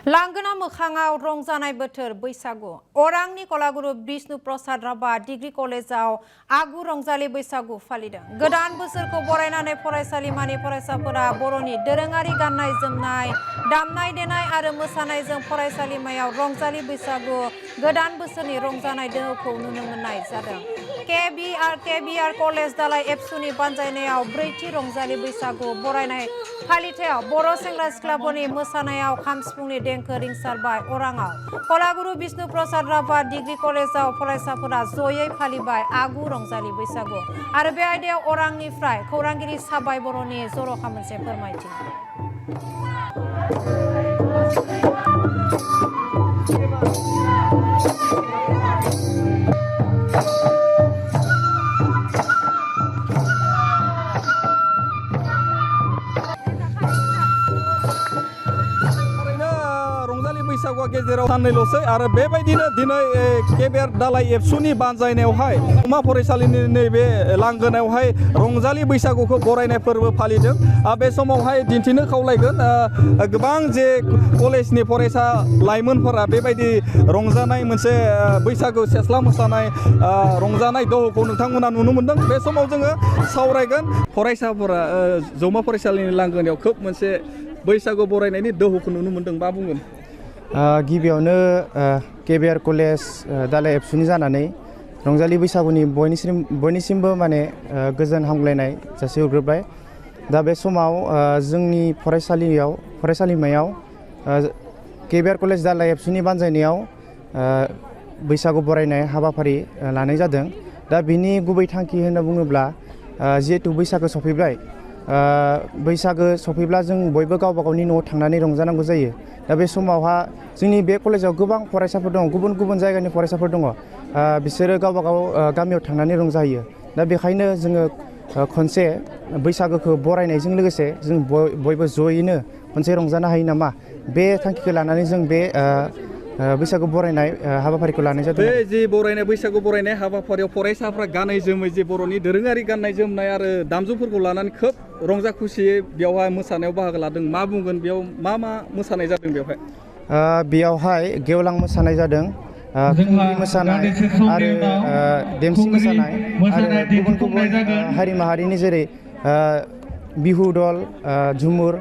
लांगोना मोखाङाव रंजानाय बोथोर बैसागु अरांनि कलागुरु बिष्णु प्रसाद राभा डिग्री कलेजाव आगु रंजालि बैसागु फालिदों। गोदान बोसोरखौ बरायनानै फरायसालिमानि फरायसाफोरा बर'नि दोरोङारि गाननाय जोमनाय दामनाय देनाय आरो मोसानायजों फरायसालिमायाव रंजालि बैसागु गोदान बोसोरनि रंजानाय दोहौखौ नुनो मोननाय जादों। केबिआर कलेज दालाय एबसुनि बानजायनायाव ब्रैथि रंजालि बैसागु बरायनाय फालिथायाव बर' सेंग्रा सिख्लाफोरनि मोसानायाव खाम सिफुंनि देंखो रिंसारबाय। अराङाव कलागुरु बिष्णु प्रसाद राभा डिग्री कलेजाव फरायसाफोरा जयै फालिबाय आगु रंजालि बैसागु आरो बे आयदायाव अरांनिफ्राय खौरांगिरि साबाय बर'नि जर'खा मोनसे फोरमायथि। बैसागुआ गेजेराव साननैल'सै आरो बेबायदिनो दिनै केबिआर दालाय एबसुनि बानजायनायावहाय मा फरायसालिनि नैबे लांगोनायावहाय रंजालि बैसागुखौ बरायनाय फोरबो फालिदों। बे समावहाय दिन्थिनो खावलायगोन गोबां जे कलेजनि फरायसा लाइमोनफोरा बेबायदि रंजानाय मोनसे बैसागु सेस्ला मोसानाय रंजानाय दोहौखौ नोंथांमोना नुनो मोनदों। बे समाव जोङो सावरायगोन फरायसाफोरा जौमा फरायसालिनि लांगोनायाव खोब मोनसे बैसागु बरायनायनि दोहौखौ नुनो मोनदों। मा बुंगोन? गिबियावनो केबिआर कलेज दालाय एबसुनि जानानै रंजालि बैसागुनि बयनिसिमबो माने गोजोन हामग्लायनाय जासिहरग्रोबाय। दा बे समाव जोंनि फरायसालिमायाव केबिआर कलेज दालाय एबसुनि बानजायनायाव बैसागु बरायनाय हाबाफारि लानाय जादों। दा बिनि गुबै थांखि होनना बुङोब्ला जिहेतु बैसागो सफैब्ला जों बयबो गावबा गावनि न'आव थांनानै रंजानांगौ जायो। दा बे समावहा जोंनि बे कलेजाव गोबां फरायसाफोर दङ, गुबुन गुबुन जायगानि फरायसाफोर दङ। बिसोरो गावबा गाव गामियाव थांनानै रंजाहैयो। दा बेखायनो जोङो खनसे बैसागोखौ बरायनायजों लोगोसे जों बयबो जयैनो खनसे रंजानो हायो नामा, बे थांखिखौ लानानै जों बे बैसागु बरायनाय हाबाफारिखौ लानाय जादों। बे जि बरायनाय बैसागु बरायनाय हाबाफारियाव फरायसाफ्रा गानै जोमै जे बर'नि दोरोङारि गाननाय जोमनाय आरो दामजुफोरखौ लानानै खोब रंजा खुसियै बेवहाय मोसानायाव बाहागो लादों। मा बुंगोन बेयाव मा मोसानाय जादों? बेयावहाय गेवलां मोसानाय जादों, खुंग्रि मोसानाय आरो देमसि मोसानाय आरो गुबुन गुबुन हारि माहारिनि जेरै बिहु दल, झुमुर,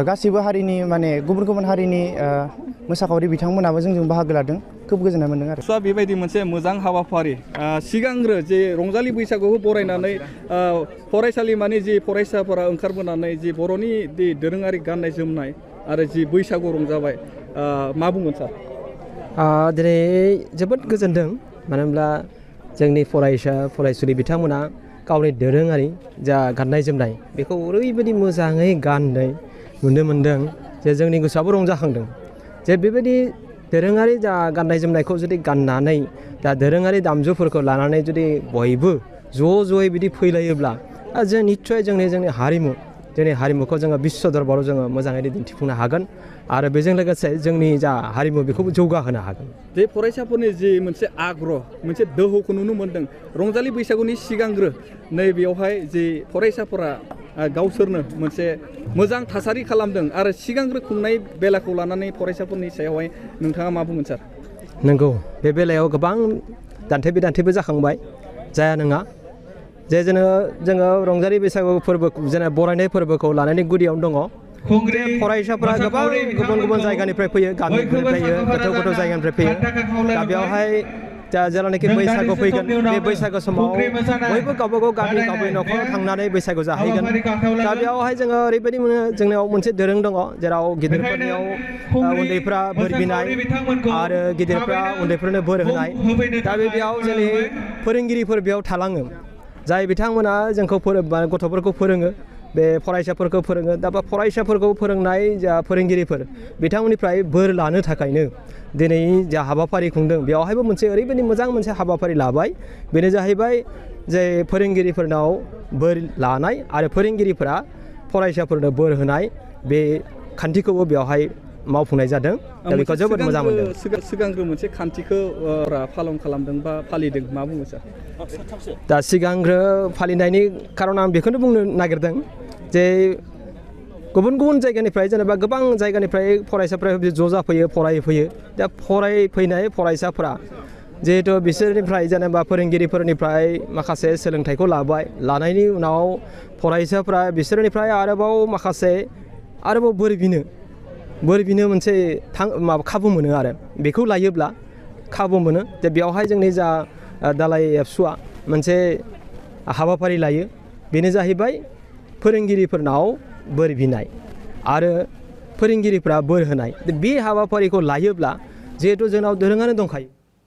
गासैबो हारिनि माने गुबुन गुबुन हारिनि मोसाखावरि बिथांमोनाबो जोंजों बाहागो लादों। खोब गोजोननाय मोनदों आरो बेबायदि मोनसे मोजां हाबाफारि सिगांग्रो जे रंजालि बैसागुखौ बरायनानै फरायसालिमानि जि फरायसाफोरा ओंखारबोनानै जि बर'नि दोरोङारि गाननाय जोमनाय आरो जि बैसागु रंजाबाय, मा बुंगोन सार? दिनै जोबोद गोजोनदों, मानो होनब्ला जोंनि फरायसुलि बिथांमोना गावनि दोरोङारि जा गाननाय जोमनाय बेखौ ओरैबायदि मोजाङै गाननाय नुनो मोनदों जे जोंनि गोसोआबो रंजाखांदों। जे बेबायदि दोरोङारि जा गाननाय जोमनायखौ जुदि गाननानै दा दोरोङारि दामजुफोरखौ लानानै जुदि बयबो ज'यै बिदि फैलायोब्ला जों निस्सय जोंनि हारिमुखौ जोङो बिश्व दरबाराव जोङो मोजाङै दिन्थिफुंनो हागोन आरो बेजों लोगोसे जोंनि जा हारिमु बेखौबो जौगाहोनो हागोन। जे फरायसाफोरनि जि मोनसे आग्रह, मोनसे दोहौखौ नुनो मोनदों रंजालि बैसागुनि सिगांग्रो नैबेयावहाय जि फरायसाफोरा गावसोरनो मोनसे मोजां थासारि खालामदों आरो सिगांग्रो खुंनाय बेलाखौ लानानै फरायसाफोरनि सायावहाय नोंथाङा मा बुंगोन सार? नंगौ, बे बेलायाव गोबां दान्थे जाखांबाय, जाया नङा। जे जोङो रंजालि बैसागु फोरबो जेनेबा बरायनाय फोरबोखौ लानानै गुदियावनो दङ। फरायसाफोरा गोबां गुबुन जायगानिफ्राय फैयो, गामिनिफ्राय फैयो, गोथौ जायगानिफ्राय फैयो। दा बेवहाय जेलानाखि बैसागु फैगोन, बे बैसागु समाव बयबो गावबागाव गामि न'खराव थांनानै बैसागु जाहैगोन। दा बेयावहाय जोङो ओरैबायदि मोनो, जोंनियाव मोनसे दोरों दङ जेराव गिदिरफोरनियाव उन्दैफ्रा बोर बिनाय आरो गिदिरफ्रा उन्दैफोरनो बोर होनाय। दा बेयाव जोंनि फोरोंगिरिफोर बेयाव थालाङो, जाय बिथांमोना जोंखौ गथ'फोरखौ फोरोङो, बे फरायसाफोरखौ फोरोङो। दा फरायसाफोरखौ फोरोंनाय जा फोरोंगिरिफोर बिथांमोननिफ्राय बोर लानो थाखायनो दिनै जा हाबाफारि खुंदों, बेवहायबो मोनसे ओरैबायदि मोजां मोनसे हाबाफारि लाबाय। बेनो जाहैबाय जे फोरोंगिरिफोरनाव बोर लानाय आरो फोरोंगिरिफोरा फरायसाफोरनो बोर होनाय, बे खान्थिखौबो बेवहाय मावफुंनाय जादों। दा बेखौ जोबोद मोजां मोनदों। सिगांग्रो मोनसे खान्थिखौ पालन खालामदों बा फालिदों, मा बुङो सार? दा सिगांग्रो फालिनायनि खारन आं बेखौनो बुंनो नागिरदों जे गुबुन गुबुन जायगानिफ्राय जेनेबा गोबां जायगानिफ्राय फरायसाफ्रा ज' जाफैयो फरायफैयो दा फरायफैनाय फरायसाफोरा जिहेथु बिसोरनिफ्राय जेनेबा फोरोंगिरिफोरनिफ्राय माखासे सोलोंथाइखौ लानायनि उनाव फरायसाफ्रा बिसोरनिफ्राय आरोबाव माखासे बोर बिनो मोनसे खाबु मोनो आरो बेखौ लायोब्ला खाबु मोनो जे बेयावहाय जोंनि जा दालाइ एबसुआ मोनसे हाबाफारि लायो बेनो जाहैबाय फोरोंगिरिफोरनाव बोर बिनाय आरो फोरोंगिरिफ्रा बोर होनाय बे हाबाफारिखौ लायोब्ला जिहेथु जोंनाव दोरोङानो दंखायो